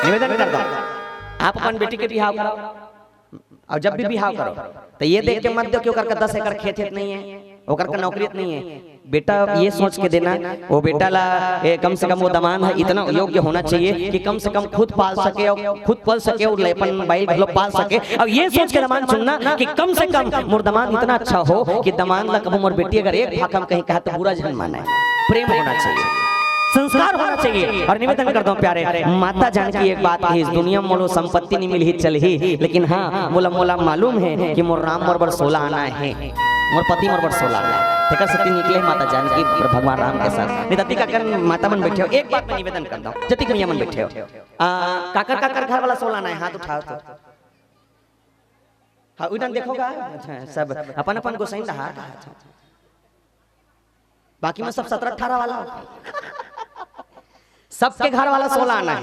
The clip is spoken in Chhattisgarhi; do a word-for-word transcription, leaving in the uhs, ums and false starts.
निवेदन करत हंव, आप अपन बेटी के बिहाव कराओ, अउ जब भी बिहाव करो, त ये देख के मत दो कि ओकर का दस एकड़ खेत हेत नहीं हे, ओकर का नौकरी हेत नहीं हे। बेटा, ये सोच के देना, वो बेटा ला, ए, कम से कम वो दमांद ह इतना योग्य होना चाहिए कि कम से कम खुद पाल सके अउ खुद पल सके अउ अपन बाई घलो पाल सके। अउ ये सोच के दमांद चुनना कि कम से कम मोर दमांद इतना अच्छा हो कि दमांद ला कभू मोर बेटी अगर एक भाखा म कहीं कहा त बुरा झन माने। प्रेम होना चाहिए, संस्कार होना चाहिए। अउ निवेदन करत हंव प्यारे, माता जानकी एक बात कहिस, दुनिया म मोला संपत्ति नइ मिलही चलही, लेकिन हां, मोला, मोला मालूम हे कि मोर राम मोर बर सोला आना हे, मोर पति मोर बर सोला आना हे। तेकर सेती निकले हे माता जानकी, भगवान राम के साथ। निदत्ती काकर माता मन बइठे हो, एक बात मैं निवेदन करत हंव, जतिक मइया मन बइठे हो, आ, काकर काकर घर वाला सोला आना हे, हाथ उठाओ तो। हां, उधर देखो गा। अच्छा, सब अपन अपन गोसाई डहार का हाथ। बाकी में सब सतरा अठारा वाला हो। सबके घर वाला सोला आना हे।